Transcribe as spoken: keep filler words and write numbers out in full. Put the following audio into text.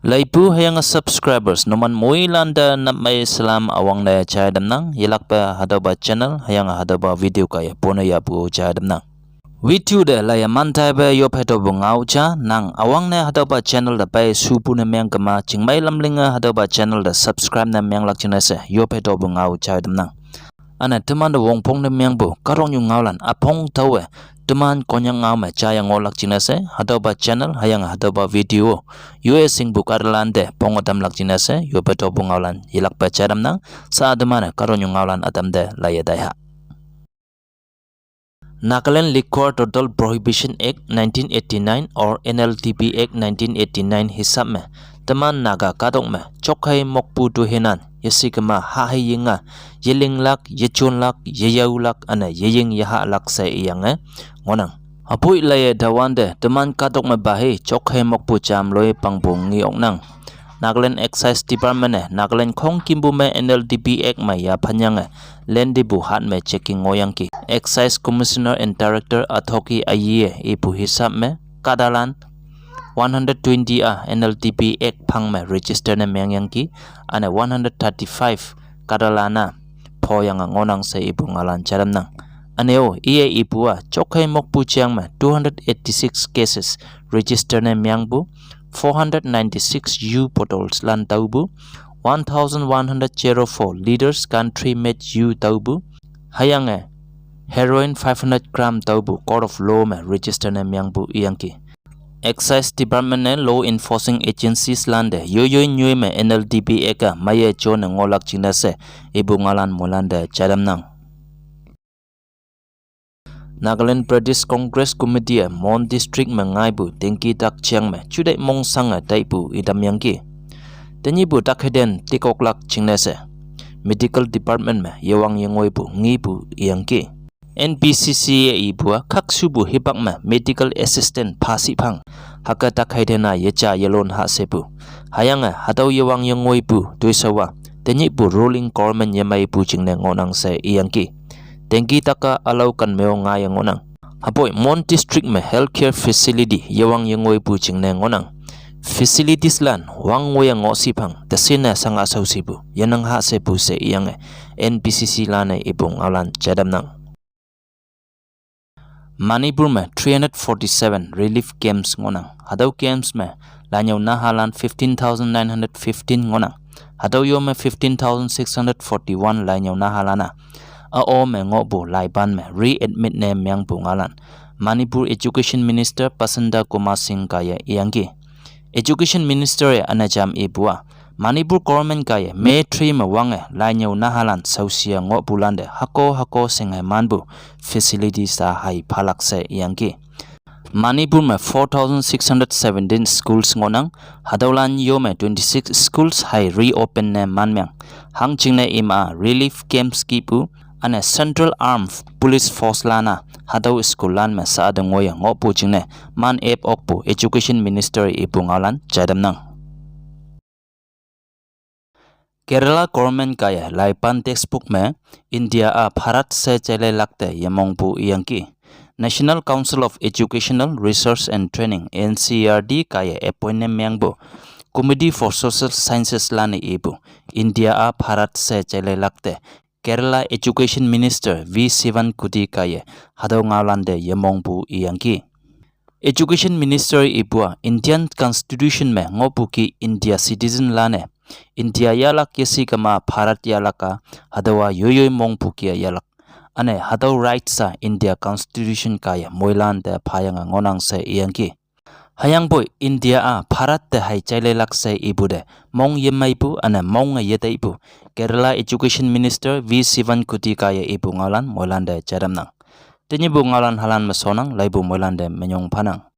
Laipu hüyange subscribers numan moilante nap mei salam üwangne jai tamnang, yelakpe hatüopa channel hüyange hatüopa video kaiye pone yahpu jai tamnang. Video te laiye mantaipe yoppe topu ngao ja, nang üwangne hatüopa channel te pei shupu ne meng kema, chingmei lamlinge hatüopa channel te subscribe ne menglak jingne she yoppe topu ngao jai tamnang. Üne temante wongpong ne mengpu kahtoknyu ngaolan üpong taowe, teman Konyak ngao me jaiye ngohlak jingne she hatüopa channel hüyange hatüopa video, U S shingpu kahtalante ponge tamlak jingne she yoppe topu ngaolan yelakpe jai tamnang. Sha temane kahtoknyu ngaolan ütam te laiye taiha. Nagaland Liquor Total Prohibition Act nineteen eighty-nine or N L T B Act nineteen eighty-nine hisap me, teman Naga kahtok me jokhei mokpu toihinan, yesikema hahei yinga, yelinglak, yejonlak, yeyaolak, üne yeying yehahlak she iyange ngohnang. Hüpoi laiye tawante teman kahtok me pa hi jokhei mokpu jamloi pangpu nge-oknang. Nagaland Excise Department-e Nagaland khongkümpu me N L T B Act me yaphanyange, lantepu hat me checking ngohyangki. Excise Commissioner and Director Athoki Aye-e ipu hisap me, kahtalan one hundred twenty-a N L T B Act phang me register ne mengyangki, üne one hundred thirty-five kahtalan-a phoyange ngohnang she ipu ngaolan jai tamnang. Üne-o iye ipu-a jokhei mokpu jeng me two hundred eighty-six cases register ne mengpu, four hundred ninety-six U bottles lan taopu, one thousand one hundred zero four liters country made U taopu, hüyange heroin five hundred gram taopu court of law me register ne mengpu iyangki. Excise Department ne law enforcing agencies lante yoiyoi nyoi me N L T B Act-a meiye jone ngohlak jingne she ipu ngaolan moilante jai tamnang. Nagaland Pradesh Congress Committee-e Mon District me ngaipu dengki tak jeng me juteih mongshange taipu itamyangki. Tenyihpu takheiten tikoklak jingne she Medical Department me yewang yengoipu ngepu iyangki. N P C C-e ipu-a khakshupu hipak me medical assistant phashih phang, hüke takheiten-a yeja yelon hashepu, hüyange hatüo yewang yengoipu toishao-a tenyihpu ruling government yemeipu jingne ngohnang she iyangki. Dengki tak-a ülao kan me-o ngaiye ngohnang. Hüpoi Mon District me healthcare facility yewang yengoipu jingne ngohnang. Facilities lan wang ngoiye ngohshih phang teshinne shanga shaoshipu yenang hashepu she iyange N P C C lan-e ipu ngaolan jai tamnang. Manipur me three hundred forty-seven relief camps ngohnang. Hatüo camps me lainyüo nahalan fifteen thousand nine hundred fifteen ngohnang. Hatüo yo me fifteen thousand six hundred forty-one lainyüo nahalan-a, a-o me ngohpu laipan me readmit ne mengpu ngaolan Manipur Education Minister Pasanta Kumar Singh kaiye iyangki. Education Minister-e üne jam ipu-a, Manipur government kaiye May three me wange lainyüo nahalan shaoshi-a ngohpulante hüko hüko shinghei manpu facilities-a hei phalak she iyangki. Manipur me four thousand six hundred seventeen schools ngohnang, hatüolan yo me twenty-six schools hei reopen ne manmeng. Hangjingne ima relief camps kihpu, üne Central Armed Police Force lan-a hatüo school lan me sha te ngoiye ngohpu jingne man ep okpu Education Minister ipu ngaolan jai tamnang. Kerala government kaiye laipan textbook me India-a Bharat she jaileilak te yemongpu iyangki. National Council of Educational Research and Training, N C E R T kaiye appoint ne mengpu Committee for Social Sciences lan-e ipu India-a Bharat she jaileilak te Kerala Education Minister V Shivankudi kaiye hatüo ngaolante yemongpu iyangki. Education Minister ipu-a Indian Constitution me ngohpu ki India citizen lan-e India yahlak yesikema Bharat yahlak-a, hatüowa yoiyoi mongpu ki-a yahlak, üne hatüo rights-a India Constitution kaiye moilante phayange ngohnang she iyangki. Hüyangpoi India-a Bharat te hei jaileilak she ipu te mong yemeipu üne monge yetaipu Kerala Education Minister V Shivankudi kaiye ipu ngaolan moilante jai tamnang. Tenyihpu ngaolan halan me shonnang, laipu moilante minyong phanang.